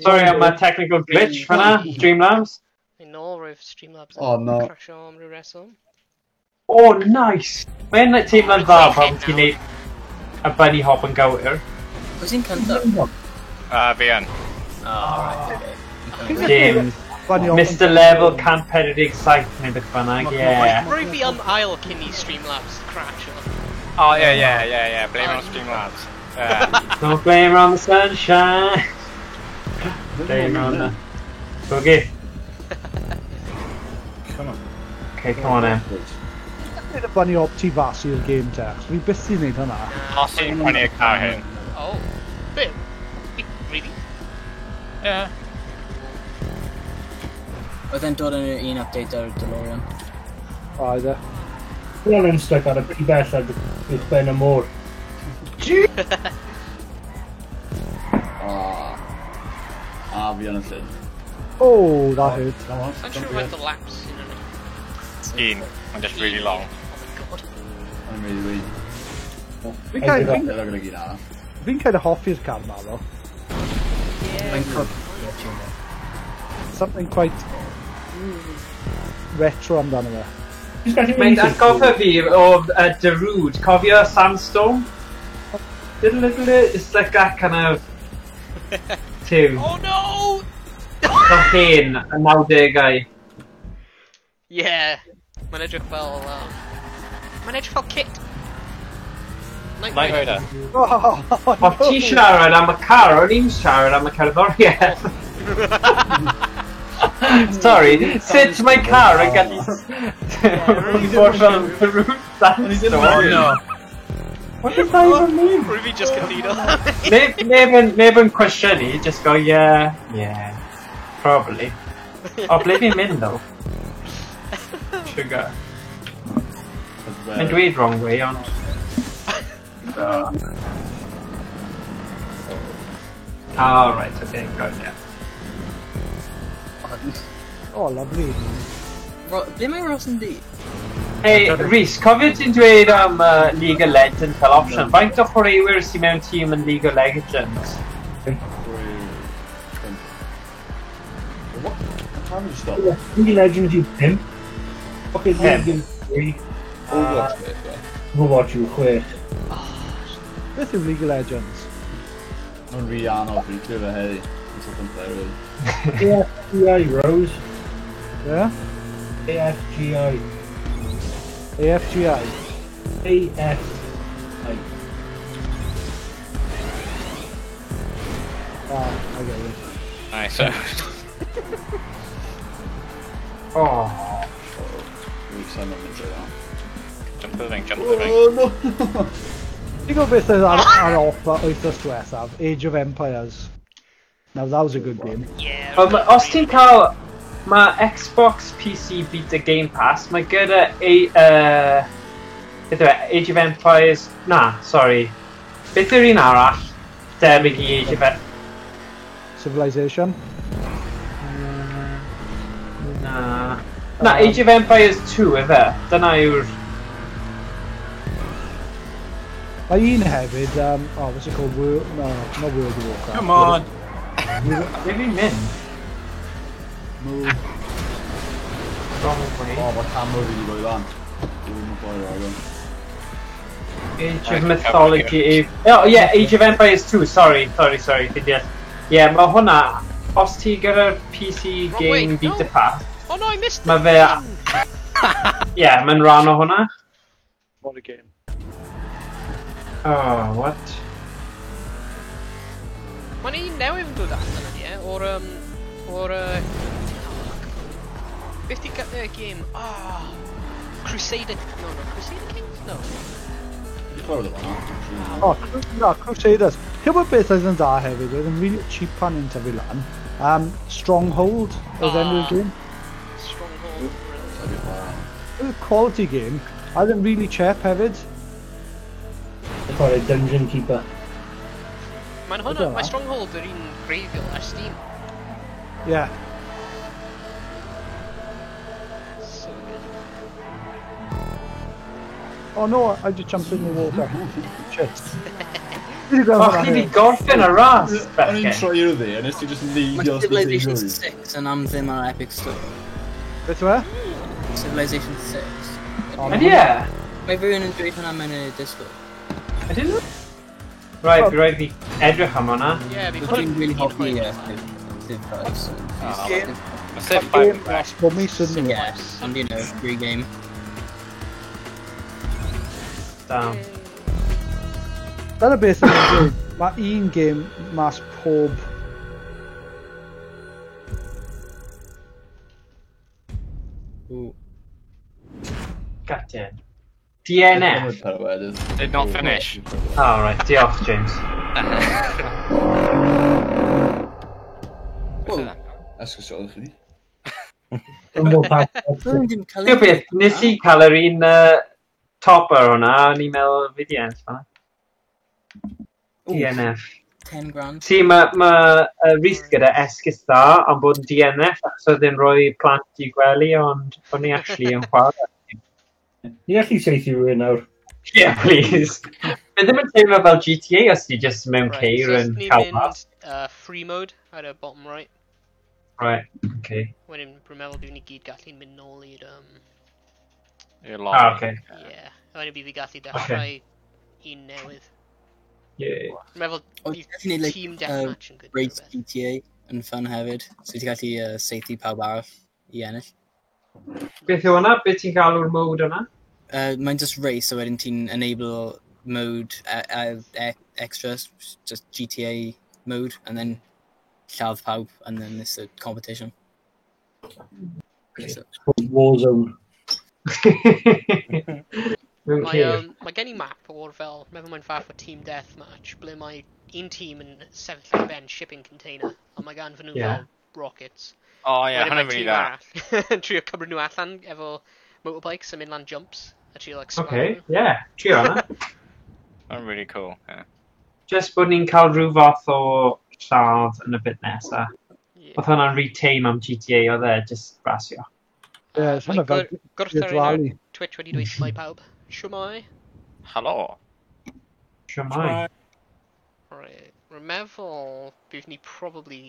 Sorry am y technical glitch fyna, Streamlabs. Mae'n nôl roedd Streamlabs Oh, no. crasio am ryw reswm. Oh, nice! Mae'n teimlo'n dda pan ti'n neud y bunny hop yn gywir. Pwy sy'n cyntaf? Fi yn. Oh, right, okay. James. Bunny hop. Mr Level 147 neu beth bynnag, yeah. Rwy fi yn ail cyn i Streamlabs crasio. Oh, yeah. Blame it on Streamlabs. Yeah. Don't blame it on the sunshine. Blame it on the... Boogie. Come on. Okay, come on then. Gwneud y bunny hop tu fas i'r game te. achos Fi byth i wneud hwnna. Os ti'n prynu y car hyn. Oh. Be? Really? Yeah. Oedd e'n dod yn yr un update ar DeLorean. Oedd e. Wel yn stuck ar y pibell ar uwch ben y môr. Ah. Ah, fi yn y llyn. Oh, that hurt. Come on. Sa'n siŵr faint o laps sy'n yna. Un. Mae'n just really long. Oh my god. I'm really, really... Fi'n kind Fi'n gyda gyd arall. fi'n kind of hoffi'r car ma, though. Mae'n cwp. Something quite retro amdano fe. Mae'n atgoffa fi o Darude. Cofio Sandstorm? Little, little, it's like that kind of tune. Oh no! O hen, y 90au. Yeah. Mae'n edrych fel... Mae'n edrych fel Kit. Knight Knight Rider. Rider. Oh, O ti siarad am y car, o'n i'n siarad am y cerddoriaeth. Sorry, sut mae car yn gallu bod fel Darude Sandstorm? Oh, no. What does that even mean? Rwy fi just cytuno. Neb yn cwestiynu, just go, yeah, probably. O, ble fi'n mynd, though? Sugar. Mae'n dweud wrong way, ond... Oh, right, okay, got it, yeah. Oh, lovely. Ble mae Ross yn di? Hey, Rhys, cofio ti'n dweud am League of Legends fel option? Faint o chwaraewyr sy'n mewn tîm yn League of Legends? What? Pam ydych stop? League of Legends yw 5. Rocket League yw 3. Overwatch beth, ie. Overwatch yw 6. Beth yw League of Legends? Mae'n rhy anodd, fi'n clywed heddi. Yn something play, really. AFGI, Rose. Yeah? AFGI. AFGI. AF. I. Ah, I get it. Nice. Oh. Dwi'n sa'n mynd trwy that. Jump to the ring, jump to the ring. Oh, no! Ti'n gwybod beth oedd ar offer wythnos diwethaf? Age of Empires. Now that was a good game. Yeah. Wel, os ti'n cael... Mae Xbox PC Beta Game Pass, mae gyda A, beth yw e? Age of Empires... Na, sorry. Beth yw'r un arall? Debyg i Age of Empires... Civilization. Na. Na, Age of Empires 2, efe? Dyna yw'r... Mae un hefyd, oh, what's it called? World, no, not World of Warcraft. Come on. Ble fi'n mynd? Move. Wrong way. Oh, mae camera fi wedi rhoi lan. Dwi'n mynd boi rhoi lan. Age of Mythology... Age... Oh, yeah, Age of Empires 2, sorry, sorry, sorry, fi'n deall. Yeah, mae hwnna, os ti gyda'r PC Wrong way, Game Vita no. Pass, Oh no, I missed mae fe... Yeah, mae'n rhan o hwnna. What a game. Oh, what? Mae'n un newydd yn dod allan ydy e, o'r beth di game? Ah, Crusader... No, Crusader Kings? No. Dwi'n clywed o fan'na. Oh, no, Crusaders. Ti'n gwybod beth oedd yn dda hefyd? Oedd yn really cheap pan yn tyfu lan. Stronghold oedd enw'r Ah. game. Stronghold. It was a quality game. A oedd yn really cheap hefyd. Chwarae Dungeon Keeper. Mae'n hwnna, Ydy mae hwnna? Stronghold yr un greiddiol ar Steam. Yeah. So good. Oh no, I just jumped in the water. Shit. Fi wedi gweld O, hwnna chi wedi hefyd. gorffen y ras, O'n i'n bechgyn. troi i'r dde, a nes ti just Mae neidio Civilization 6 yn am ddim ar Epic Store. Beth yw e? Civilization 6. Ydy e? Mae rhywun yn dweud hwnna mewn y Discord. Ydyn nhw? Right, fi rhaid fi edrych am hwnna. Yeah, fi Dwi'n really hoffi Civ 5. So, Mae Civ 5 yn Mas bob mis ydyn nhw. Yeah, ond you know, free game. Damn. Dyna beth yn dweud. Mae un game mas pob... Ooh. Gatien. DNF. Did not finish. Oh, right. Diolch, James. Whoa, Esgusodwch chi. Dwi'n pa. rhywun ddim cael Diolch beth, nes i cael yr un topper hwnna, o'n i'n meddwl fi di ennill fan'na. DNF. 10 grand. Si, mae ma, Rhys gyda esgus dda am bod yn DNF, achos oedd e'n rhoi plant i gwely, ond o'n i actually yn chwarae. Ni allu seithi rhywun nawr. Yeah, please. Mae ddim yn teimlo fel GTA os ti just mewn Right, ceir so yn ni'n cael mynd pas. free mode ar y bottom right. Right, okay. Wedyn, rwy'n meddwl bydd ni gyd gallu mynd nôl i'r... I'r Ah, lobby. okay. Yeah. A wedyn bydd fi gallu dechrau un newydd. Yeah. Rwy'n meddwl O, bydd definitely, like, team deathmatch yn good. Race GTA yn fun hefyd. So ti'n gallu seithi pawb arall i ennill. Beth yw hwnna? Beth ti'n galw'r mode hwnna? Mae'n just race, so wedyn ti'n enable mode extra, just GTA mode, and then lladd pawb, and then it's a competition. So, Warzone. Mewn Mae, ceir. mae gen i map o'r fel, meddwl mae'n fath o team deathmatch, ble mae un tîm yn sefyll ar ben shipping container, a mae gan nhw Yeah. fel rockets. Oh, yeah, Wedyn hwnna'n mae really tîm dda. arall yn trio cymryd nhw allan efo motorbikes yn mynd lan jumps, a trio like smack Okay, nhw. yeah. Trio hwnna. Hwnna'n really cool, yeah. Just bod ni'n cael rhyw fath o lladd yn y bit nesa. Yeah. Oedd hwnna'n rhy tame am GTA, oedd e just rasio. Ie, Mae hwnna fel Gwrth ar un ar Rally. Twitch wedi dweud shwmae pawb. Shwmae. Helo. Shwmae. Right. Rwy'n meddwl bydd ni probably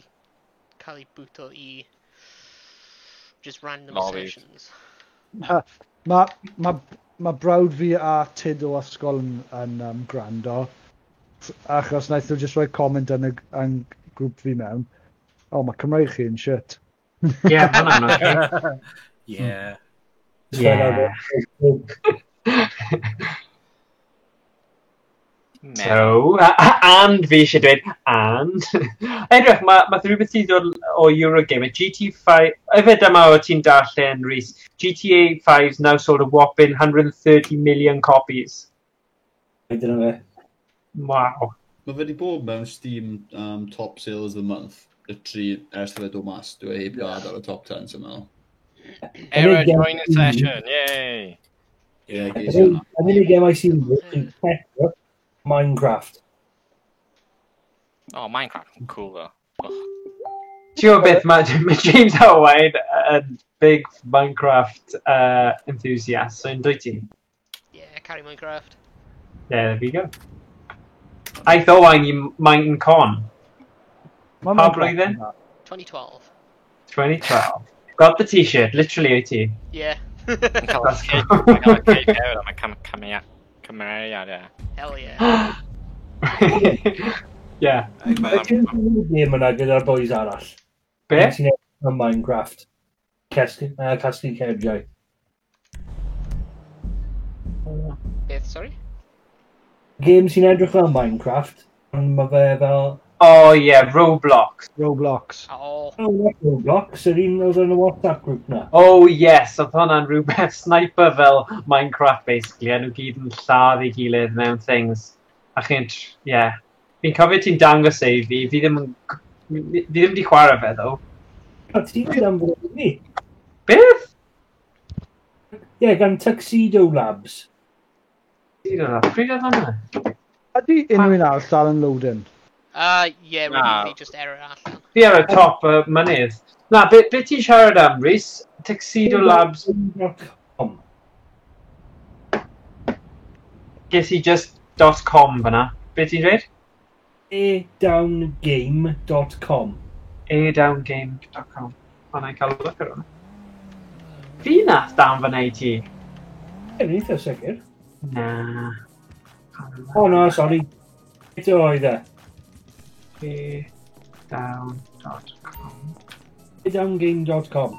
cael ei bwto i just random Lobbies. sessions. Mae ma, ma brawd fi a Tid o ysgol yn gwrando, achos wnaeth nhw just rhoi comment yn y yn grŵp fi mewn. O, oh, mae Cymraeg chi yn shit. Yeah, ma' hwnna'n okay. Yeah. Yeah. So, and fi eisiau dweud, and. Edrych, mae rhywbeth sydd dod o Eurogamer, GT5, efe dyma o ti'n darllen, Rhys, GTA 5's now sold a whopping 130 million copies. Dyna fe. Wow. Mae fe wedi bod mewn Steam top sales of the month. Literally, ers iddo fe dod mas, dwi heb gadael ar y top 10, sy'n meddwl. Era, join the session, yay! Ie, ges i hwnna. Yr unig gemau sy'n yn Tetris, Minecraft. Oh, Minecraft yn cool though. Ugh. Ti'n gwybod beth, mae James Owen yn big Minecraft enthusiast, so yn dwyt ti? Yeah, carry Minecraft. There we go. Aeth Owain i Minecon, Ma' Pa Minecraft blwyddyn? yn dda. 2012. 2012. Got the t-shirt, literally wyt ti. Yeah. Mae'n cael y That's cape, mae'n cael y cape hefyd, a mae cymeriad, ie. Hell yeah. Yeah. Ydyn nhw'n gêm yna gyda'r boys arall. Be? Sy'n edrych am Minecraft. Casglu cerdiau. Beth, sorry? Game sy'n edrych fel Minecraft, ond mae fe fel... Oh yeah, Roblox. Roblox. Oh. Oh, not Roblox, yr un oedd yn y WhatsApp group na. Oh yes, oedd hwnna'n rhywbeth sniper fel Minecraft basically, a nhw gyd yn lladd ei gilydd mewn things. A chi'n, yeah. Fi'n cofio ti'n dangos e i fi, fi ddim yn, fi ddim wedi chwarae fe ddo. A ti'n mynd am fod i fi? Beth? Ie, gan Tuxedo Labs. Pryd oedd hwnna? Pryd oedd hwnna? Ydy unrhyw un arall dal yn loading? Yeah, Na. really just error allan. Fi ar y top y mynydd. Na, be ti'n siarad am, Rhys? Tuxedo Labs, .com. ges i just .com fyna. Be ti'n dweud? airdown.game.com. airdown.game.com. O, na i cael look ar hwnna. Fi nath danfon ei ti. Ie, fi'n eitha sicr. Na. O na, sori. Beth oedd e? Airdown.com. Airdown.game.com.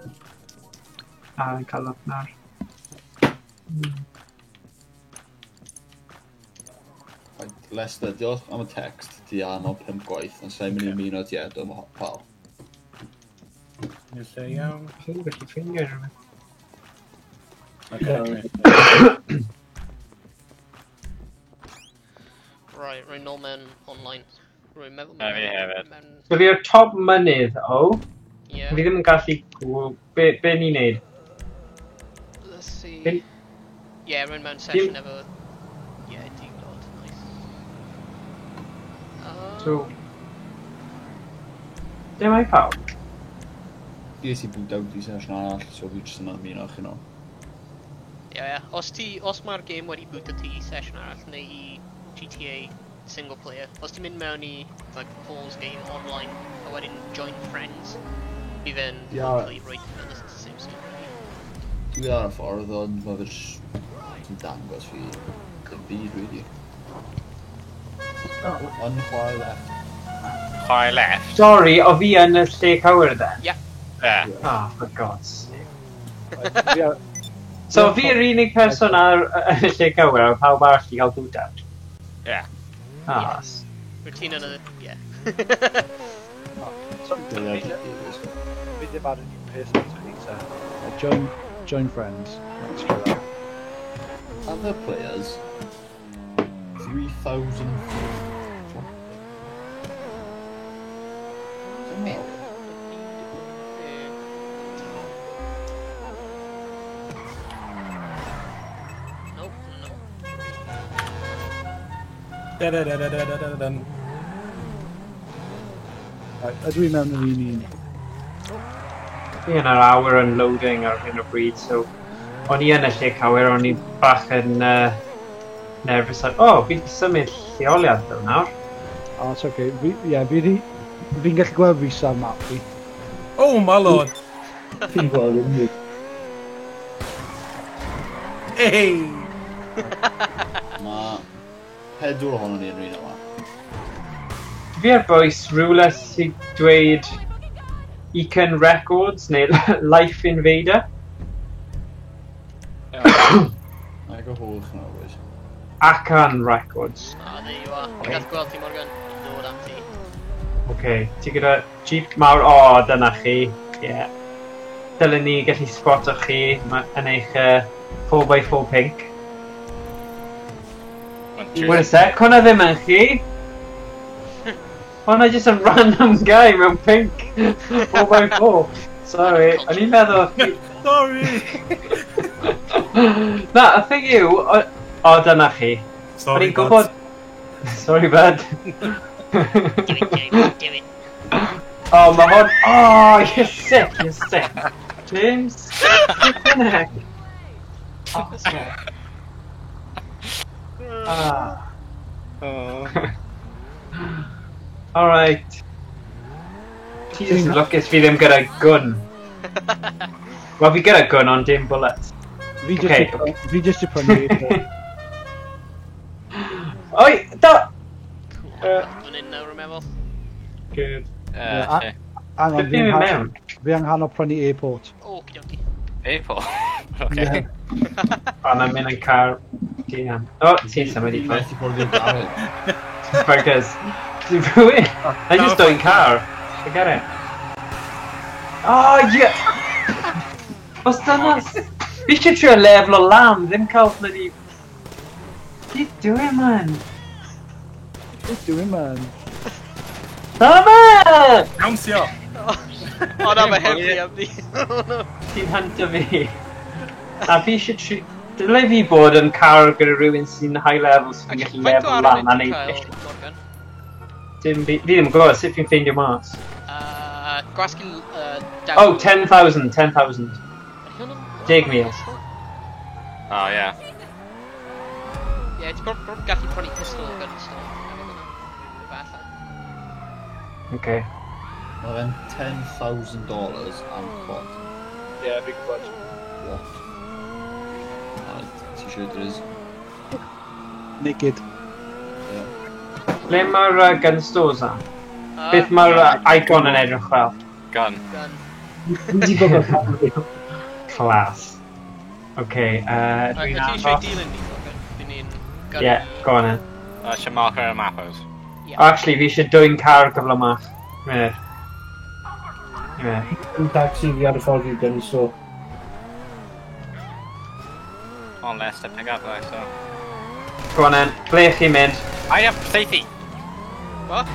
A fi'n cael look nawr. Right, Lester, diolch am y text. Ti am o 5 gwaith, ond sa'n mynd i ymuno ti eto, mae pal. Yn lle iawn. Fi'n gallu ffeindio rhywbeth. Okay. Right, rwy'n nôl mewn online. Rwy'n meddwl Na, fi hefyd. mewn... So fi o'r top mynydd, o. Yeah. Fi ddim yn gallu... Be ni'n neud? Let's see. Fi'n- Yeah, rwy'n mewn session efo... Yeah, diglod, nice. So... Lle mae pawb? Fi i boot out i session arall, so fi jyst yn ymuno chi nôl. Yeah, yeah. Os ti, os mae'r game wedi booto ti i session arall neu i GTA single player, os ti'n mynd mewn i like pause game online a wedyn join friends, bydd e'n Ie. hopefully rhoi ti mewn the same server. Dwi ar y ffordd, ond mae fe jyst yn dangos fi ddim byd, really. Ond chwarae left. Chwarae left. Sorry, o fi yn y lle cywir then? Yeah. Yeah. Ah, for God's sake. Fi So fi yw'r unig person ar yn y lle cywir a pawb arall i gael boot out? Yeah. Ah, Rwyt ti'n yn y... Yeah. So, fi ddim ar yr un peth as fi, so. Join friends. Let's try that. Other players, 3,000. What? Nope, no. Da da da da da da da da. Right, ydw i mewn yr un un? Fi yn yr awyr yn loading ar hyn o bryd, so o'n i yn y lle cywir, o'n i bach yn nervous. Like, oh, fi wedi symud lleoliad ddo nawr. Oh, it's okay. Fi, yeah, fi'n gallu gweld Rhys ar map fi. Oh my lord. Fi'n gweld unrhyw. Hey! Mae pedwar ohono ni yn yr un yma. Fi ar bwys rhywle sy'n dweud Econ Records neu Life Invader. Na i gael hwyl chi nawr, boys. Acan Records. Ah, there you are. Fi'n gallu gweld ti, Morgan. Fi'n dod am ti. Okay, ti gyda Jeep mawr, o, oh, dyna chi. Yeah. Dylen ni gallu spoto chi yn eich 4x4 pink. Wait a sec, hwnna ddim yn chi. Hwnna just a random guy mewn pink 4x4. Sorry, o'n i'n meddwl... Sorry! Na, y thing yw, o, dyna chi. O'n Sorry, i'n gwybod... Sorry, bud. Do it, James, do it. Oh, mae hwn... Oh, you're sick, you're sick. James, flipping heck. Oh, sorry. Ah. Oh. Alright. Ti jyst yn lwcus fi ddim gyda gun. Wel, fi gyda gun ond dim bullets. Fi just, Okay. fi just i prynu. Oi, da! Cool. Fan hyn nawr, rwy'n meddwl. Good. Yeah, Hang on, Beth fi'n mynd mewn? fi anghanol prynu airport. Okie dokie. April. Okay. O, na mynd yn car. Damn. O, ti'n symud i ffwrdd. Methu ffwrdd i'r garej. Because... Ti'n rhywun? I just doing car. Forget it. Oh, yeah! Os dyna... Fi eisiau trio lefel o lam, ddim cael bloody... What are you doing, man? What are you doing, man? Dama! Dawnsio! O na, mae heavy am di. Oh no. Ti'n hunter fi. A fi eisiau trio... Dyle fi bod yn car gyda rhywun sy'n high level sy'n gallu Faint o lefel arian lan a wyt ti'n neud cael, mission. Morgan? Dim fi, fi ddim yn gwybod sut fi'n ffeindio mas. Gwasgu down. Oh, 10,000, 10,000. Ydy hwn yn- 10,000. Oh, yeah. Ie, ti'n prob gallu prynu pistol o gun store. Efo hwnna. Efallai. Okay. Mae fe'n $10,000 am cod. Ie, yeah, fi'n gwybod. What? A t-shirt it is. Naked. Yeah. Ble mae'r gun stores na? Beth mae'r icon yn edrych fel? Gun. Gun. Fi wedi bod yn cael. Class. Okay, Right, dwi'n wyt ti eisiau aros. dilyn ni, Morgan? Fi'n ni'n gyrru... Yeah, go on then. Eisiau marker ar y map oes. Yeah. Actually, fi eisiau dwyn car gyflymach. Munud. Munud. Yn taxi fi ar y ffordd i'w gun, so... On less to pick up, though, so... Go on then. Ble chi'n mynd? I have safety! What?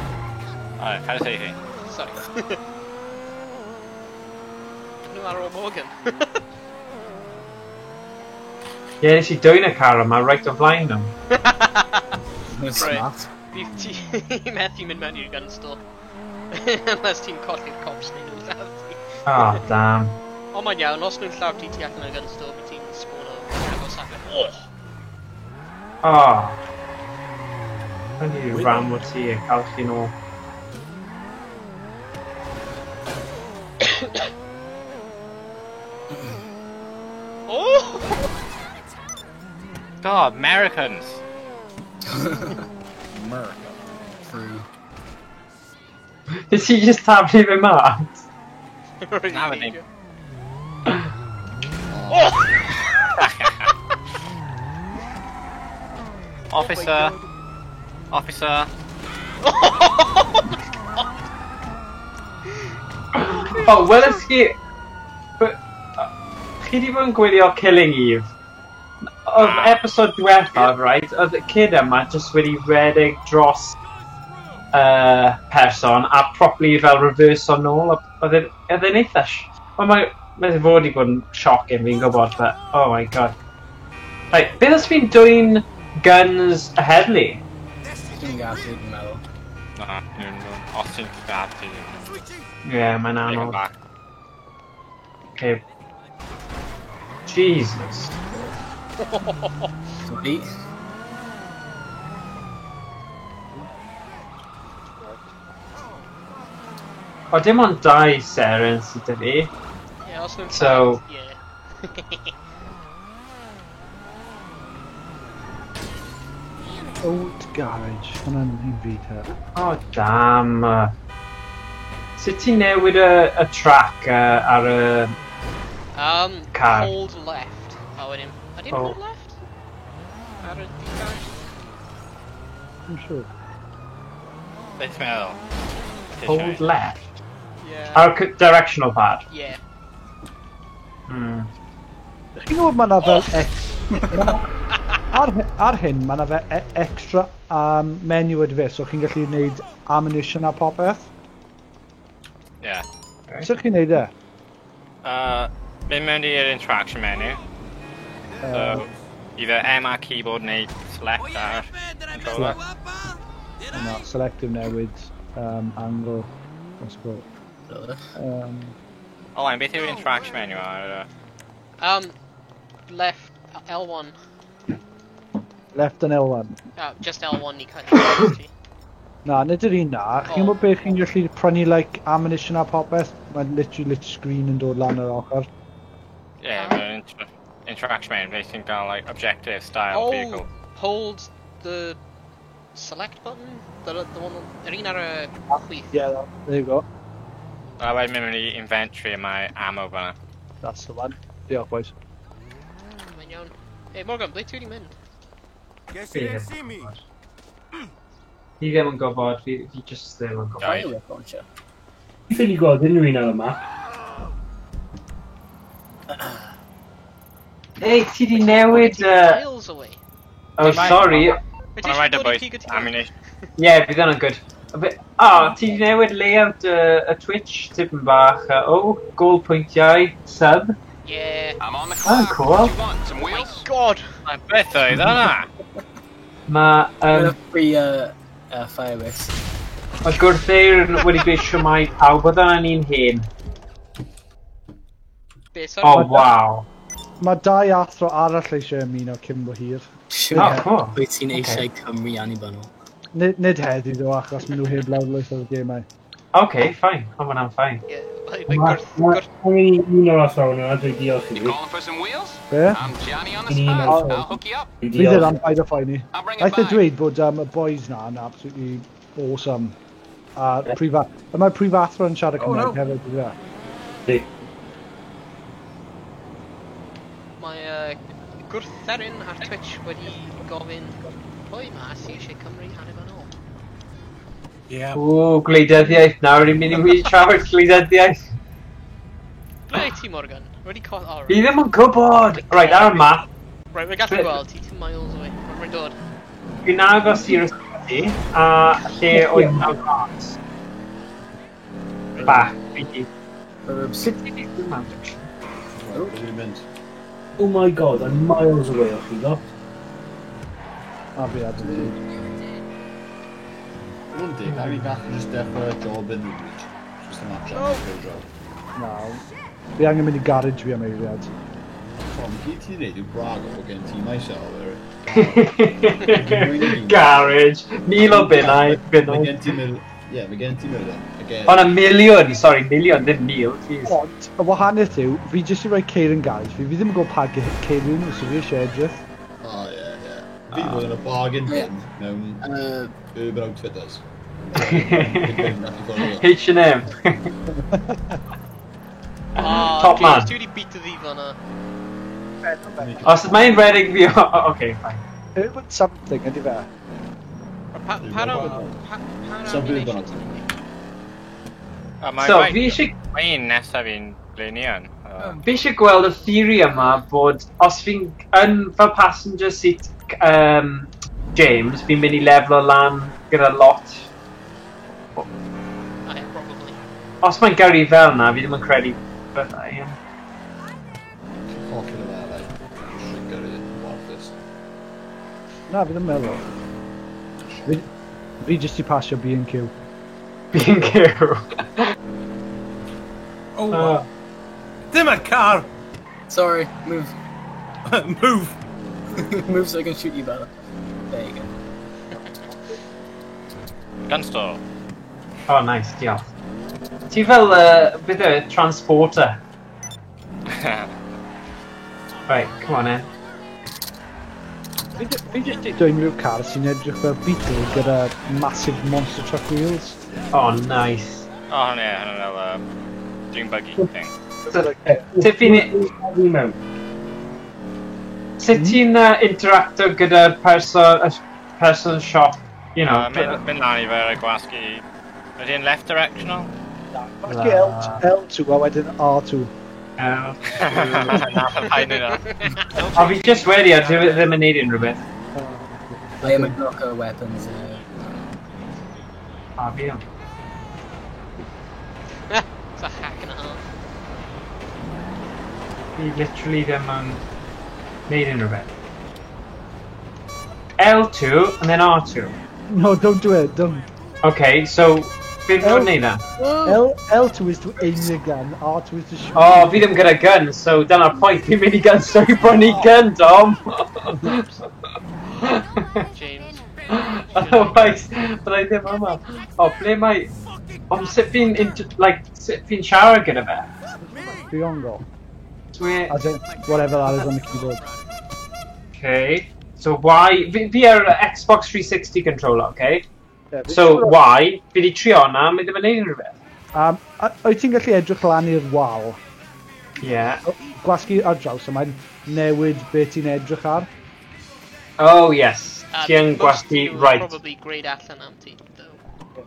Alright, kind of safety. Sorry. Nhw ar ôl Morgan. Ie, yeah, nes i dwyn y car yma right o flaen nhw. Smart. Bydd ti methu mynd mewn i'r gun store. Unless ti'n colli'r cops neu nhw'n lladd ti. Oh, damn. Ond mae'n iawn, os nhw'n lladd ti tu allan o'r gun store, bydd ti'n spawn o agos allan. Oh! Oh. Rhaid i ram o ti a cael chi nôl. Oh! God, Americans! America. True. Nes i just taflu fe mas? Na, fe ddim. Oh! Officer! Officer! Oh, welys chi... But, chi di bod yn gwylio Killing Eve? Oedd episode diwethaf, right, oedd y kid yma just wedi redeg dros person a properly fel reverse o'n nôl. Oedd e'n eitha... Wel, mae fod i bod yn shocking, fi'n gwybod, but oh my god. Right, beth os fi'n dwyn guns y heddlu? Dwi'n gallu, dwi'n meddwl. Na, os ti'n lladd ti. Ie, yeah, mae'n Take it anodd. back. Okay. Jesus. Sorry. O, dim ond dau seren sydd 'da fi. Yeah, os nhw'n So- lladd, yeah. Old garage. Hwna'n un fi te. Oh, damn. Sut ti'n newid y track ar y... Car. Hold left. A wedyn... Ydy'n Oh. hold left? Ar y D-pad? I'm sure. Beth ti'n meddwl? Hold left? Yeah. Ar y directional pad? Yeah. Hmm. Chi'n gwybod mae yna fel ex... Ar hyn, mae yna fel extra menu yd fe, so chi'n gallu gwneud ammunition a popeth. Yeah. Sut chi'n gwneud e? Mynd mewn i'r interaction menu. So, either M ar keyboard neu select ar controller. Na, selective newid, angle, what's it called? Oh, and beth yw'r interaction menu ar... Left, L1. Left and L1. Just L1 i cael ti. Na, nid yr un na. Chi'n gwybod beth chi'n gallu prynu, like, ammunition a popeth? Mae'n literally screen yn dod lan yr ochr. Yeah, mae'r interaction menu, beth ti'n gael, like, objective style vehicle. Hold the select button? The one, yr un ar y chwith. Yeah, there you go. A wedyn mynd mewn i inventory a mae ammo fan'na. That's the one. Diolch, boys. Mae'n iawn. Hey, Morgan, ble ti wedi mynd? Guess you didn't see me. Fi ddim yn gwybod, fi just ddim yn gwybod. Firework launcher. Fi ffili gweld unrhyw un ar y map. Ei, ti di newid... Miles away. Oh, sorry. Wyt ti Mae'n rhaid eisiau y dod i boys pigo ti? ammunition. Ie, yeah, bydd hwnna'n good. Ti di newid layout y Twitch tipyn bach. Oh, goal pwyntiau, sub. Yeah. I'm on the Oh, clock. cool. What do you want? Some Oh my wheels? god! Na, beth oedd hwnna? Mae Free fireworks. ma Gwrtheyrn wedi dweud siwmai pawb, oedd hwnna'n un hen. Be, sorry? Oh, wow. Mae dau athro arall eisiau ymuno cyn bo hir. Oh, cool. Wyt ti'n eisiau Cymru annibynnol? Nid heddi ddo, achos maen nhw heb lawrlwyth o'r gemau. Okay, fine. Mae hwnna'n fine. Ie, Mae mae gwrth... angen un o'r athrawon yna, dwi diolch i fi. Calling for some wheels? Be? I'm Johnny on the Un spot. o'r I'll hook you up. Dwi Fi ddim diolch. am paid o phoeni. I'll bring it Naeth e by. dweud bod y boys na yn absolutely awesome. A prifa... A mae'r prifathro yn siarad Oh, Cymraeg no. hefyd, yw e? Di. Mae Gwrtherin ar Twitch wedi gofyn pwy ma sy'n eisiau Cymru annibynnol. Yeah. O, gwleidyddiaeth nawr, ni'n mynd i wedi trafod gwleidyddiaeth. Ble ti, Morgan? Wedi co... Oh, Fi right. ddim yn gwybod! Right, ar y map, Right, we're gallu Be- gweld ti 2 miles away. Mae'n dod. fi'n agos i'r ysbyty, a lle oedd naw glas. Bach, fi di. Herbs. Sut ti di ddim mewn, actually? Right, ble dwi'n mynd? Oh my god, I'm miles away o chi lot. A fi ar dyn. One day, a fi gallu just dechrau job in the bridge. Just yn action, oh. Job. Na. Fi angen mynd i garage fi am eiliad. Tom, gyd ti'n neud yw brag o bod gen ti myself. Garage, 1,000 o bunnau, Mae bunnau. gen ti mil... Ie, mae gen ti miliwn. Again. O na, miliwn, sorry, miliwn, ddim mil, jeez. Ond, y wahaniaeth yw, fi jyst i roi ceir yn garage fi, fi ddim yn gwybod pa ceir yw nhw, so fi eisiau edrych. O, ie, ie. Fi fod yn y bargain bin mewn Urban Outfitters. H&M. Oh, Top James, man. Dwi wedi beat y ddi fan'na. Os mae'n redeg fi, okay, fine. Urban something, ydy fe? Pa Something ammunition about- ti'n mynd? So, fi eisiau Mae un nesaf fi'n ble ni yn. Fi eisiau gweld y theori yma bod os fi'n yn fel passenger seat James, fi'n mynd i leflo lan gyda lot. Ah, yeah, probably. Os mae'n gyrru fel na, fi ddim yn credu bydda i. Hollol yma, like, just gyrru warthus. Na, fi ddim yn meddwl. Fi jyst i pasio B&Q. B&Q. Oh, wow. Dim y car! Sorry, move. Move! Move so I can shoot you better. There you go. Gun store. Oh, nice, diolch. Ti fel, beth yw e, transporter. Right, come on in. Fi jyst i dweud rhyw car sy'n edrych fel Beetle gyda massive monster truck wheels. Oh, nice. Oh, ie, hwnna fel dream buggy thing. So, sut fi'n Fi mewn. sut ti'n interacto gyda'r person, y person shop, you know? Mynd lan i fe a gwasgu... Ydy e'n left directional? Gwasgu L2 a wedyn R2. Na, paid nhw. A fi just wedi, a dwi ddim yn neud unrhyw beth. I am a block of weapons. A fi am. It's a hack and a half. Fi literally ddim yn neud unrhyw beth. L2 and then R2. No, don't do it, don't. Okay, so beth yw'n neud na? L2 is to aim your gun, R2 is to shoot. Oh, fi ddim gyda gun, so dyna'r pwynt. Fi'n mynd i gun, so i brynu gun, Dom. James. Otherwise, byddai ddim yma. O, ble mae... Ond sut fi'n, like, sut fi'n siarad gyda fe? Triangle. Dwi... As in, whatever that is on the keyboard. Okay. So Y... Fi ar y Xbox 360 controller, okay? Yeah, fi- So Y, fi di trio na, mae ddim yn neud unrhyw beth. Wyt ti'n gallu edrych lan i'r wal? Yeah. Gwasgu ar draws, a mae'n newid be ti'n edrych ar. Oh, yes. Ti yn Most gwasgu, people right. Probably greyed allan am ti, though.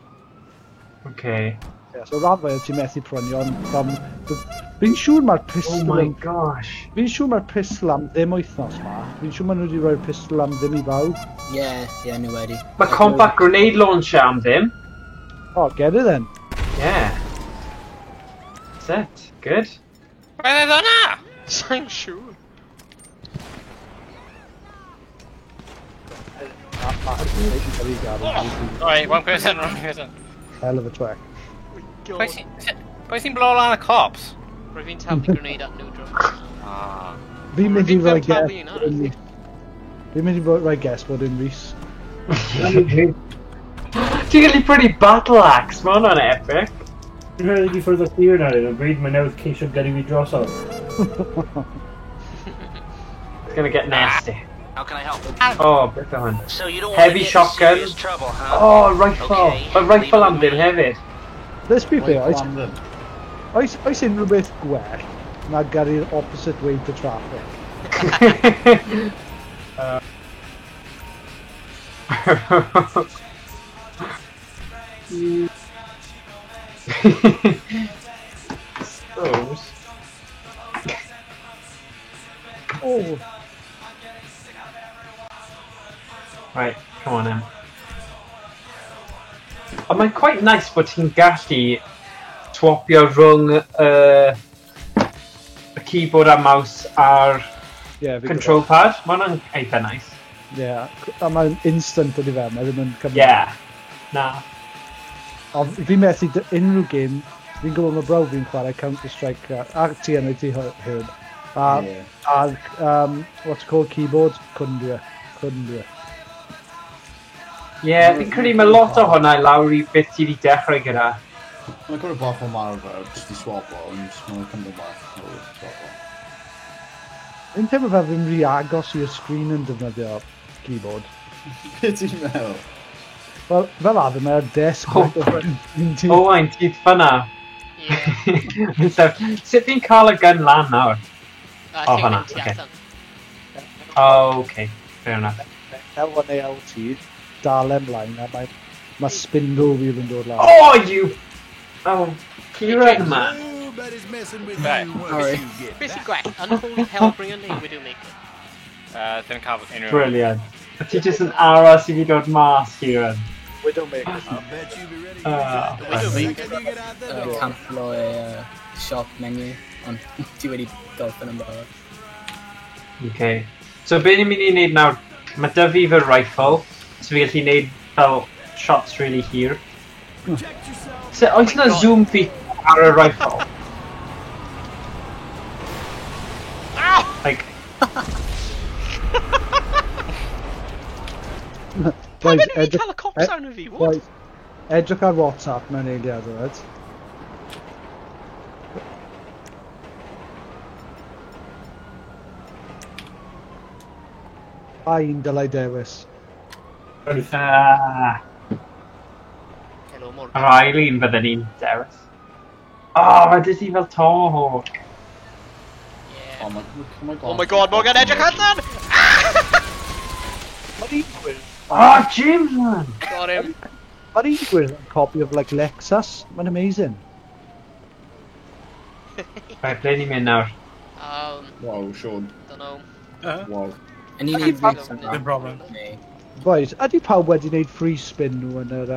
Okay. Yeah, so ran fwyaf ti'n methu prynu, ond fi'n siŵr mae'r Oh pistol... my gosh. Fi'n siŵr mae'r pistol am ddim wythnos ma. Fi'n siŵr maen nhw wedi rhoi'r pistol am ddim i bawb. Yeah, yeah, nhw wedi. Mae combat grenade launcher am ddim. Oh, get it then. Yeah. That's it. Good. Beth oedd hwnna? Sa'n siŵr. Sorry, one person, wrong person. Hell of a track. Pwy sy'n blow lan y cops? Rwy fi'n taflu grenade at nhw drwy. Ah. Fi'n mynd i Fi'n roi taflu guess un bod yn Rhys. Fi'n mynd i roi guess bod yn Rhys. Ti'n gallu prynu battle axe, mae hwnna'n epic. Dwi'n rhaid i ffwrdd o steering ar hyn o bryd, mae newydd ceisio gyrru fi drosodd. It's gonna get nasty. How can I help? Oh, beth o hwn? So you don't wanna Heavy get in shotgun. serious trouble, huh? Oh, rifle. Okay, Mae rifle am leave it ddim hefyd. Let's be fair, oes, Am ddim. oes unrhyw beth gwell na gyrru'r opposite way to traffic? Suppose. Oh, Right, come on then. Ond mae'n quite nice bod ti'n gallu swapio rhwng y keyboard a mouse a'r yeah, fi'n control pad. Mae hwnna'n eitha nice. gwybod. Yeah, a mae'n instant ydi fe, mae ddim yn cymryd. Yeah. Na. A fi'n methu unrhyw game, fi'n gwybod mae brawd fi'n chwarae Counter-Strike, a ti yn ti Herb. A, Ie. a what's it called, keyboard, couldn't do it. Couldn't do it. Yeah, fi'n credu mae lot o hwnna i lawr i beth ti wedi dechrau gyda. Mae'n cymryd bach o marfer, jyst i swapo, ond mae'n cymryd bach o swapo. Fi'n teimlo fel fi'n rhy agos i'r sgrin yn defnyddio keyboard. Be ti'n meddwl? Wel, fel arfer mae'r desk Oh. right o flaen ti. Owain, ti'n fyna. Yeah. Sut fi'n cael y gun lan nawr? A O, lle fan'na, mynd ti ocê. allan. Oh, okay. Fair enough. L1 A L T, dal ymlaen, a mae, mae spindle wheel yn dod lan. Oh, you... Oh, Kieran, man. Nobody's messing with Right. you once Sorry. you get Beth sy'n gwell? Unholy Hellbringer neu Widowmaker? Ddim cael unrhyw... Brilliant. Ti jyst yn aros i fi dod mas, Kieran. Widowmaker. I bet you be ready to Ah, get The Widowmaker. second you get out the door. Cancelo e shop menu, ond ti wedi gorffen yn barod. Okay. So be ni'n mynd i wneud nawr, mae dy fi fy rifle, so fi gallu wneud fel shots really hir. So oes na zoom feature ar y rifle? Like, Pam Boys, ydyn ni edrych, cael y cops arno fi? What? boys, edrych ar WhatsApp mewn eiliad, right? Pa un dylai dewis? Hello, Morgan. yr ail un fydden ni'n dewis. Oh, mae dy ti fel Tomahawk. Yeah. Oh my, oh my god. Oh my god, Morgan, edrych allan! Mae'r un gwyrdd, Oh, James, man! Got him. mae'r un gwyrdd yn copy of like Lexus. Mae'n amazing. Right, ble ni'n mynd nawr? Wow, Sean. Don't know. Wow. Yn un i'n Ddim problem. Neu, Boys, ydy pawb wedi gwneud free spin nhw yn yr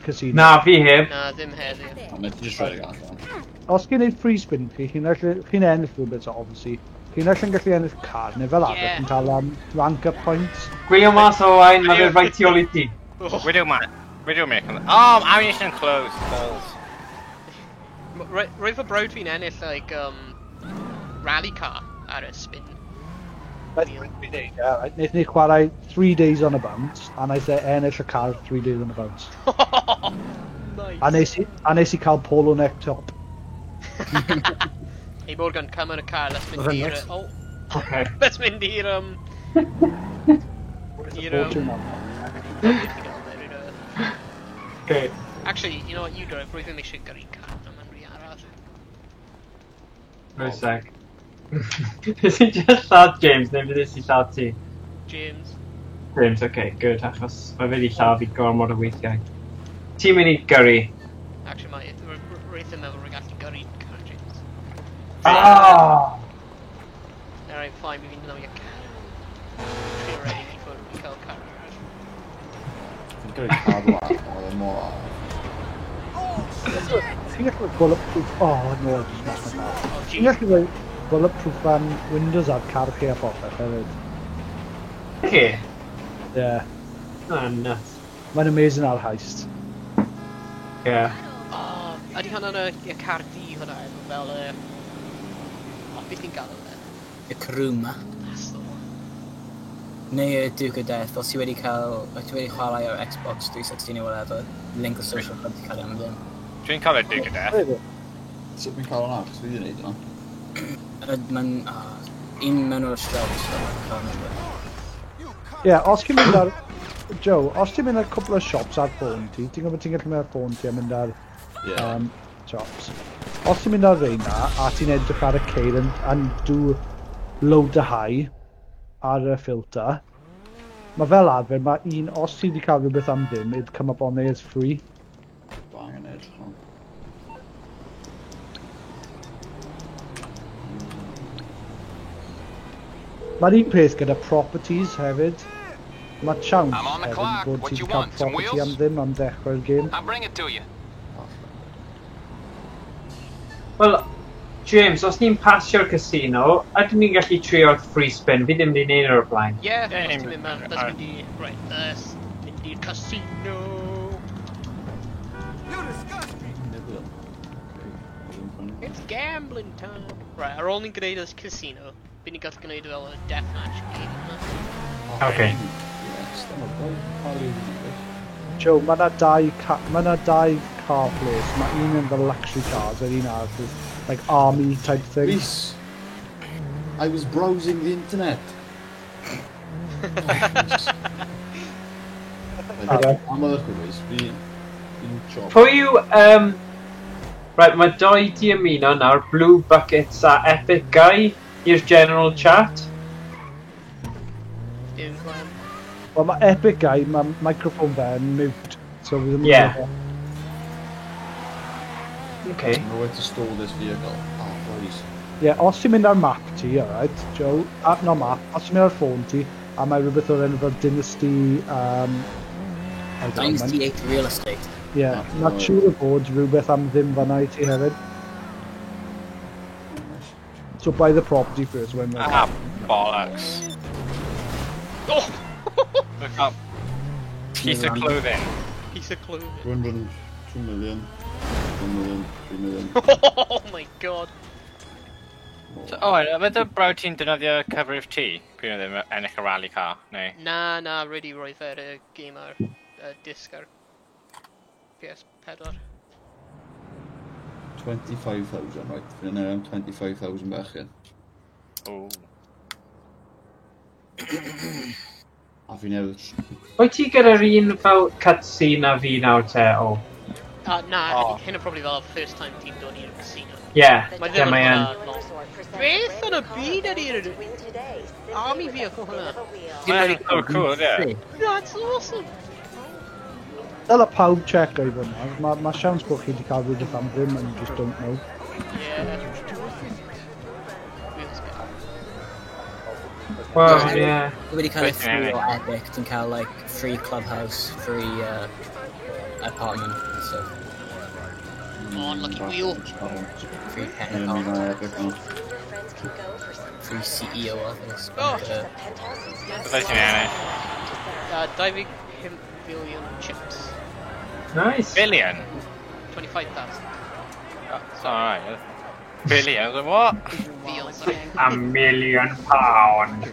casino? Na, fi heb. Na, ddim heddiw. A mae ti jyst rhedeg allan. Os chi'n gwneud free spin chi, chi'n ennill rhywbeth, obviously. Chi'n allan gallu ennill car, neu fel arfer, Yeah. chi'n cael rank up points. Gwylio mas Owain, mae fe right tu ôl i ti. Oh. Widowmaker. Widowmaker. Oh, ammunition closed. Balls. Roedd fy brawd fi'n ennill, like, rally car ar y spin. Wnaeth fi wneud e, right? Wnaethon ni chwarae 3 days on a bounce, a wnaeth e ennill y car 3 days on a bounce. Nice. A nes i, a nes i cael polo neck top. Hey Morgan, come yn y car, let's mynd Oedd e'n i'r... neis. Oh, Okay. let's mynd i'r, i'r, Fortune on. Okay. Actually, you know what, you drive, rwyf ddim eisiau gyrru car, am yn rhy araf. Wait a sec. Nes i just lladd James, neu fydd i lladd ti? James. James, okay, good, achos mae fe wedi lladd fi gormod o weithiau. Ti'n mynd i gyrru? Actually, mae... Rwyf ddim meddwl rwy'n gallu gyrru car, James. Ah! Alright, fine, mi fi'n mynd i'r car. Trio ready fi ffwrdd i cael car arall. Fi'n gyrru Cadillac, oedd e mor araf. Ti'n gallu rhoi bulletproof... Oh, no, I just smashed my car. Oh, Ti'n jeez. gallu rhoi bulletproof windows ar car chi a popeth hefyd. Okay. Yeah. Oh, nuts. Mae'n amazing ar heist. Yeah. Oh, ydy hwnna'n y car du hwnna efo fel y... Oh, beth ni'n galw fe? y Karuma. That's the one. Neu y Duke of Death, os ti wedi cael, os ti wedi chwarae ar Xbox 360 neu whatever, link o social club ti cael ei am ddim. Dwi'n cael y Duke of Death. Sut fi'n cael hwnna? Cos fi wedi gwneud hwnna. Mae'n... Un mewn o'r shops, I can't remember. Ie, os ti'n mynd ar... Joe, os ti'n mynd ar cwpl o shops ar ffôn ti, ti'n gwybod ti'n gallu mynd ar ffôn ti a mynd ar shops. Os ti'n mynd ar reina a ti'n edrych ar y ceir and do low to high ar y filter, mae fel arfer, mae un, os ti wedi cael rhywbeth am ddim, it'd come up on there as free. Bang yn edrych on. Mae'r un peth gyda properties hefyd. Mae chance I'm on the hefyd clock. bod What ti you wedi cael want? Some property wheels? am ddim am ddechrau'r game. I'll bring it to you. Wel, James, os ni'n pasio'r casino, ydyn ni'n gallu trio'r free spin? Fi ddim wedi neud o'r blaen. Ie, os Ie, ti'n mynd mewn, let's mynd i... Right, let's mynd i'r casino. It's gambling time. Right, ar ôl ni'n gwneud y casino, bydd ni'n gallu gwneud fel y deathmatch game yma. Okay. Yes, dyma boi. Pa liw fi wedi? Joe, mae yna dau, ma 'na dau car place. Mae un yn fel luxury cars, a'r un arall is like army type thing. Rhys! I was browsing the internet. Alright. Am oedd chi, Rhys, fi'n chop. Pwy yw... Right, mae doi di ymuno nawr, Blue Buckets a Epic Guy, i'r general chat. Dim glam. Wel, mae Epic Guy, mae microphone fe yn mute. So fi ddim yn Ie. gwybod. Okay. Nowhere to store this vehicle. Oh, boys. Ie, yeah, os ti'n mynd ar map ti, alright, Joe, a, no map, os ti'n mynd ar ffôn ti, a mae rhywbeth o'r enw fel Dynasty, I don't know, Dynasty 8 Real Estate. Ie, mae siŵr o fod rhywbeth am ddim fan'na i ti hefyd. So buy the property first when Ah, bollocks. Oh! Look up. Piece of clothing. Piece of clothing. 202 million, 1 million, 3 million. Oh my god. So, oh, mae dy brawd ti'n defnyddio cyfrif ti? Pryd oedd ddim ennill y rally car, neu? Na, na, really roedd e'r game ar disc ar PS4. 25,000, right. Fi'n ennill am 25,000 bechgyn. O. A fi newydd... Wyt ti gyda'r un fel cutscene a fi nawr te? O. Na, Oh. hyn o probably fel first time ti'n dod i'r casino. Ie, Mae ie, ddim yn mae yn. hwnna lot. Beth yn y byd ydy'r army vehicle hwnna? Mae'n so cool, ie. That's awesome! Dyle pawb check o'i fod nawr. Mae ma siawns bod chi wedi cael rhywbeth am ddim and you just don't know. Yeah. Wheels good. Wel, ie. Ti wedi cael y Wait, free wait, o Epic, ti'n cael like free clubhouse, free apartment, so Oh, unlucky wheel. free pet Fi'n mynd apartment, i Epic now. free CEO office. Oh. Bydde ti'n ennill? 25 billion chips. Nice. Billion? 25,000. That's alright. Billion? I was like, what? Billion, sorry. A million pound.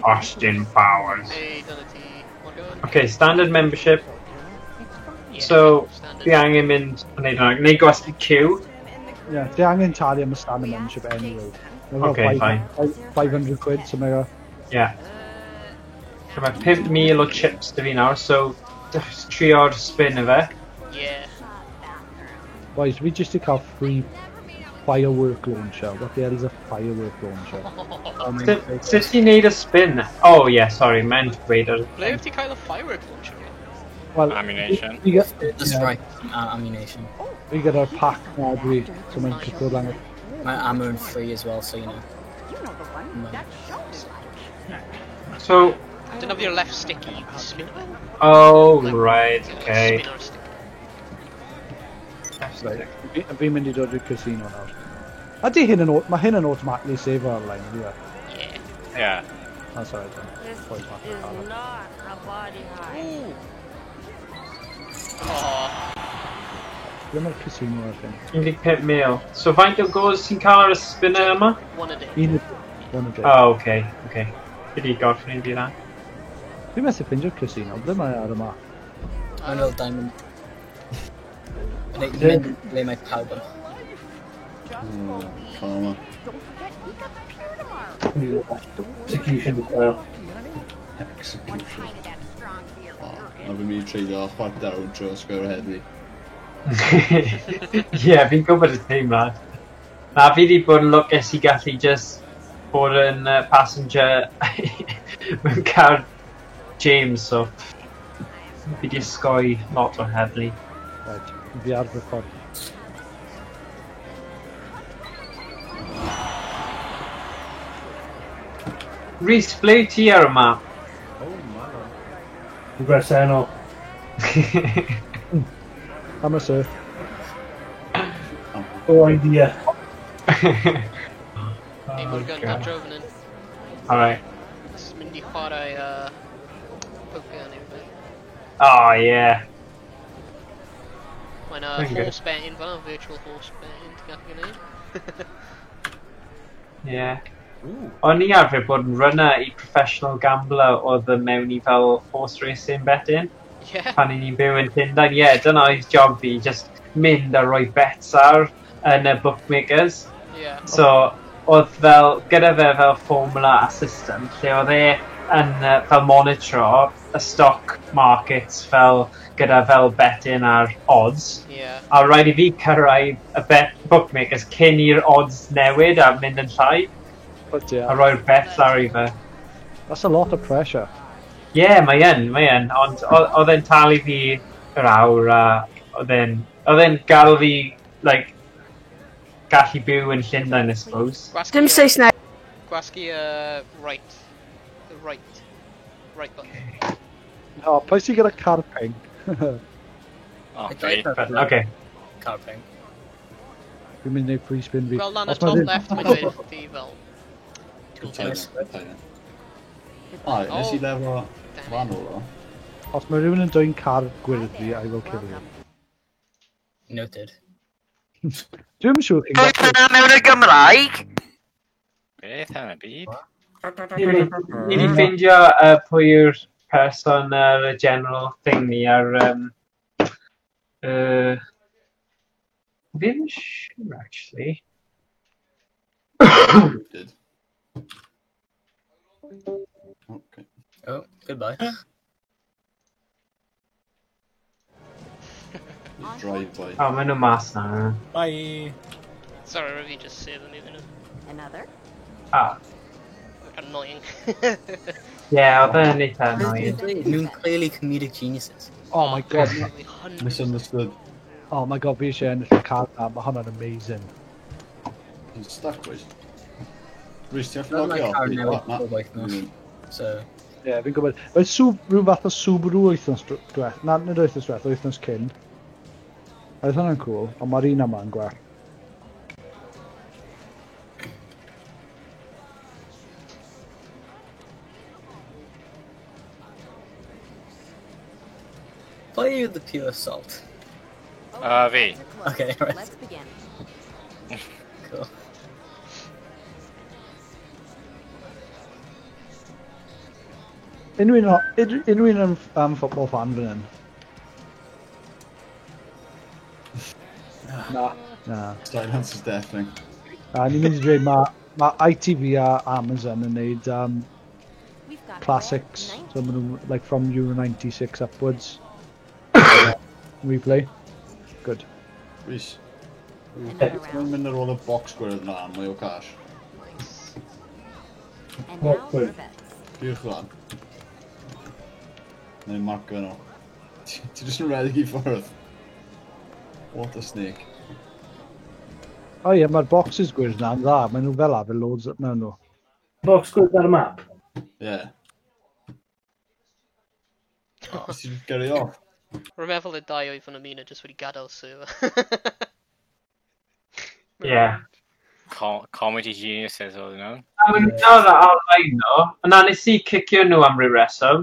Austin Powers. Hey, dyna ti. Morgan. Okay, standard membership. Yeah, So, standard. fi angen mynd yn neud hwnna. Neu gwasgu Q. Ie, yeah, ti angen talu am y standard membership anyway. Mae fel Okay, fine. 500 quid, so mae o... Yeah. So mae 5,000 o chips dy fi nawr, so just trio'r spin y fe. Yeah. Boys, fi jyst i cael free firework launcher. What the hell is a firework launcher? Sut sut ti'n neud y spin? Oh yeah, sorry, mae'n dweud ar... Ble wyt ti cael y firework launcher? Well, Ammunition. Fi The strike ammunition. fi gyda'r pack na dwi, so mae'n cyffwrdd lan. Mae ammo yn free as well, so you know. Mae- So, Defnyddio'r left stick i spin it. oh right, okay. Spin or stick. Right. Fi'n mynd i dod i'r casino nawr. A di hyn yn, mae hyn yn automatically save ar-lein, ydy e? Yeah. Yeah. That's alright then. Boys, ma'n cael e. Ooh. Oh, Ble mae'r casino ar hyn? 15,000. So faint o goes ti'n cael ar y spinner yma? one a day. Un a one a day. Oh, okay, okay. Fi di gorffen i fi na. Fi'n methu ffeindio'r casino, ble mae ar y map? Mae'n fel diamond. Mynd ble mae pawb yn. Karma. Execution style. Execution. O, na fi'n mynd i treulio chwarter awr trio sgwr heddlu. Ie, fi'n gwybod y teimlad. Na, fi wedi bod yn lwcus i gallu just bod yn passenger mewn car James, so fi wedi osgoi lot o heddlu. Right, fi ar record. Rhys, ble wyt ti ar y map? Oh, man. Yn bresennol. Am y surf. No idea. Hey, Morgan, God. oh, adro fan hyn. Alright. Jyst mynd i chwarae poker neu rhywbeth. Oh, yeah. Mae'n Very good. horse betting fan'na, virtual horse betting ti'n gallu gwneud. Yeah. Ooh. O'n i arfer bod yn runner i professional gambler oedd yn mewn i fel horse racing betting. Yeah. Pan o'n i'n byw yn Llundain. Ie, yeah, dyna oedd job fi, just mynd a rhoi bets ar yn y bookmakers. Yeah. So, oedd fel, gyda fe fel formula a system, lle oedd e yn fel monitro y stock markets fel gyda fel betting ar odds. Yeah. A rhaid i fi cyrraedd y bet bookmakers cyn i'r odds newid a mynd yn llai. But yeah, A roi'r bet lawr i fe. that's a lot of pressure. Ie, yeah, mae yn, mae yn. Ond oedd e'n talu fi yr awr a oedd e'n gael fi, like, gallu byw yn Llundain, I suppose. Gwasgu, Dim Saesneg. Gwasgu right. The right. Right button. O, pwy sy'n gyda car pink? O, fi. But, okay. Car pink. Fi'n mynd i wneud free spin fi. Gweld lan y Os ma' top ddim- left, mae'n dweud ti fel... Good Tooltip. timing, good timing. O, nes i lefo fan o'r o. Os mae rhywun yn dwyn car gwyrdd fi, I will kill you. Noted. Dwi'n siŵr chi'n gallu... Hwnna mewn y Gymraeg? Beth yn y byd? Ni wedi ffeindio pwy yw'r person ar y general thing ni ar... Fi ddim yn siŵr, actually. Did. Okay. Oh, goodbye. Drive by. O, maen nhw mas na. Bye. Sorry, rydw i just save yn iddyn nhw. Another? Ah, Annoying. ie, oedd e'n eitha annoying. Nhw'n clearly comedic geniuses. Oh my god. Absolutely hundreds. Misunderstood. Oh my god, fi eisiau ennill y car na. Mae hwnna'n amazing. I'm stuck, boys. Rhys, ti'n Not gallu like logio car off? newydd O, na. pob wythnos. So, Ie, yeah, fi'n gwybod. Mae rhyw fath o Subaru wythnos diweth. Na, nid wythnos diweth, wythnos cyn. Oedd hwnna'n cool, ond mae'r un yma'n gwell. Play you the pure salt. Fi. Okay, right. Let's begin. Cool. Unrhyw un, unrhyw un yn football fan fan hyn? Na, na. Silence is deafening. A ni'n mynd i dweud mae ITV a Amazon yn neud classics. So maen nhw, like, from Euro 96 upwards. Replay. Good. Rhys. Ti'n mynd ar ôl y box gwyrdd na am mwy o cash. And now for bets. Diolch lan. Neu marco nhw. Ti jyst yn rhedeg i ffwrdd. What a snake. O ie, mae'r boxes gwyrdd na'n dda. Maen nhw fel arfer loads mewn nhw. Box gwyrdd ar y map. Yeah. Nes ti'n gyrru off? Rwy'n meddwl y dau oedd yn ymuno jyst wedi gadael server. Yeah. Comedy geniuses oedd nhw. A maen nhw'n dal ar-lein no. Yna nes i cicio nhw am ryw reswm.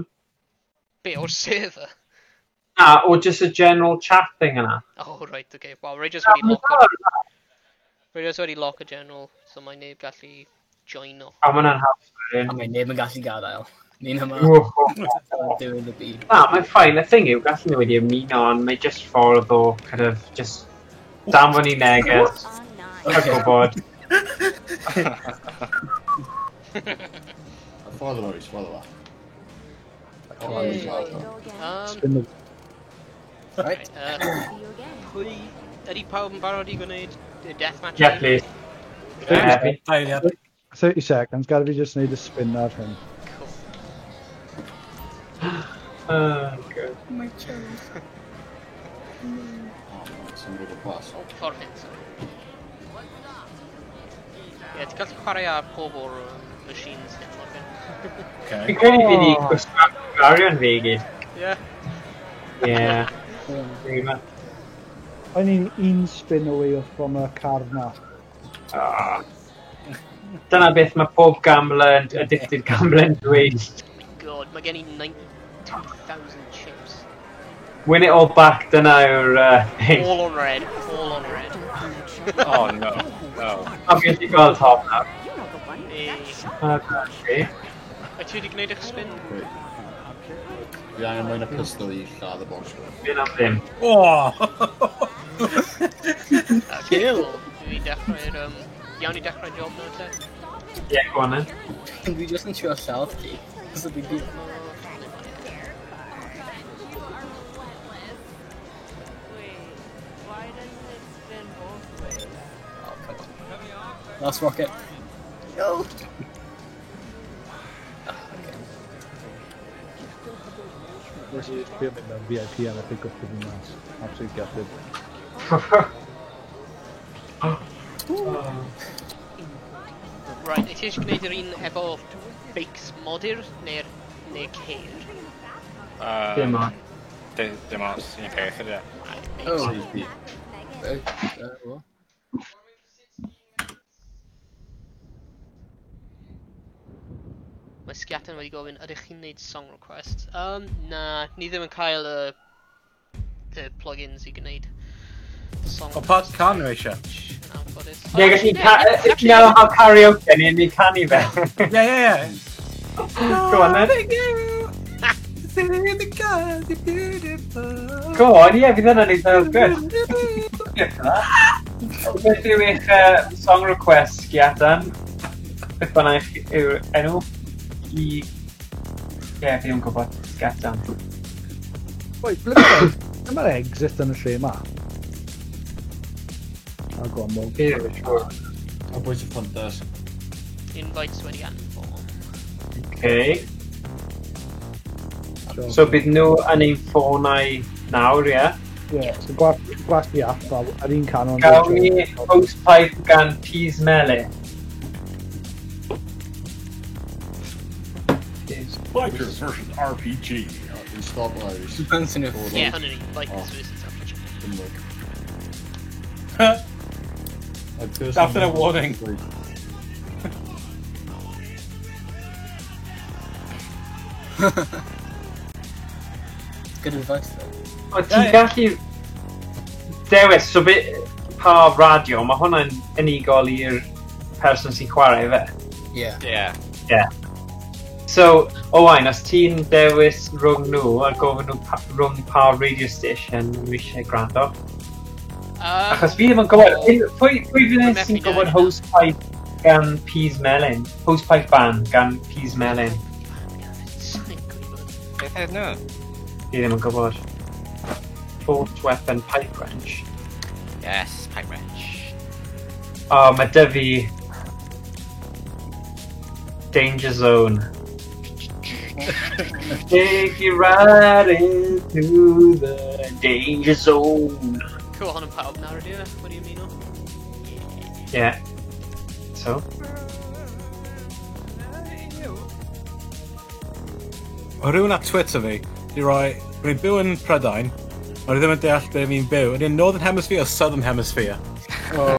Be, o'r server? Na, o just a general chat thing yna. Oh, right, okay. Wel, rwy jyst Na, wedi maen nhw'n lock dal ar- Rwy jyst wedi lock y general, so mae neb gallu joino. A ma' hwnna'n haws wedyn. A mae neb yn gallu gadael. Ni'n yma. Diwedd y byd. Na, mae'n fine. Y thing yw, gallwn ni wedi ymuno, ond mae just ffordd o kind of just danfon i neges. Cael gwybod. Ffordd yma, Rhys, ffordd yma. Spin the... Right. Pwy... Ydy pawb yn barod i gwneud y deathmatch? Yeah, please. Yeah. 30 seconds, gada fi just wneud y spin ar hyn. Cool. Oh, good. My toes. Symud o gwmpas. O, ffordd hyn, sorry. Ie, ti'n gallu chwarae ar pob o'r machines hyn, Morgan. Fi'n credu fi wedi gwastraffu arian fi i gyd. Ie. Ie. Pretty much. O'n i'n un spin away from y car na. Ah. Dyna beth mae pob gambler, yn- addicted gambler yn dweud. Oh my god, mae gen i 92,000 chips. Win it all back, dyna yw'r thing. All on red, all on red. Oh, no. No. A fi wedi gweld Tom nawr. Hey. Okay. Wyt ti wedi gwneud eich spin? Fi angen mwy na pistol i lladd y box. Fi'n am ddim. Oh! Okay, cool. Dwi dechrau'r... Iawn i dechrau job nawr te? Ie, go on then. Dwi just yn trio lladd ti. So dwi di... Why doesn't it spin both ways? Oh, come on. Last rocket. No! Ah, okay. Nes i just trio mynd mewn VIP a methu gwthio fi mas. Absolute gutted. Right, ti eisiau gwneud yr un efo beics modur neu'r neu ceir? Dim ond. Dim ots, un peth ydy e. Oh. Safety. What? Mae Sgiatan wedi gofyn, ydych chi'n gwneud song requests? Na, ni ddim yn cael y plugins i gwneud song O, pa can nhw eisiau? yn anffodus. Ie, gallu ti'n meddwl am karaoke, ni'n canu fe. Ie, ie, ie. Go on then. Sitting in the car, you're beautiful. Go on, ie, fydd hynna'n eitha good. Diolch am that. Beth yw eich song request, Sgiatan? Beth bynnag yw'r enw? I... Ie, fi ddim yn gwybod. Sgiatan. Wait, ble mae'r exit yn y lle ma? Oh, go on, Mo. Fi ddim yn siŵr. A bwys y front desk. Invites wedi anfon. Okay. So bydd nhw yn ein ffonau nawr, ie? Ie, so gwasgu app ar un canol. Gawn ni hosepipe gan Peas Melyn. Bikers versus RPG. Fi'n stop o Rhys. Bouncing off. Ie, hwnna ni, bikers versus RPG. Dim look. After a warning. Good advice, though. O, ti'n gallu dewis, so be, pa radio, mae hwnna'n unigol i'r person sy'n chwarae fe. Yeah. Yeah. Yeah. So, Owain, os ti'n dewis rhwng nhw a gofyn nhw rhwng pa radio station nhw eisiau gwrando. Achos fi ddim yn gwybod, pwy fydd Dwi'n sy'n methu gwybod neud. Hosepipe gan Peas Melyn? Hosepipe Band gan Peas Melyn. Sa'n gwybod. Beth ydyn nhw? Fi ddim yn gwybod. Force Weapon Pipe Wrench. Yes, pipe wrench. O, mae dy fi Danger Zone. Take you right into the danger zone. Cool, hwn yn pawb nawr ydy e? Wedi ymuno? Yeah. So? O rhywun ar Twitter fi, di roi, rwy'n byw yn Prydain, ond i ddim yn deall ble fi'n byw. Ydy yn Northern Hemisphere or Southern Hemisphere? Oh.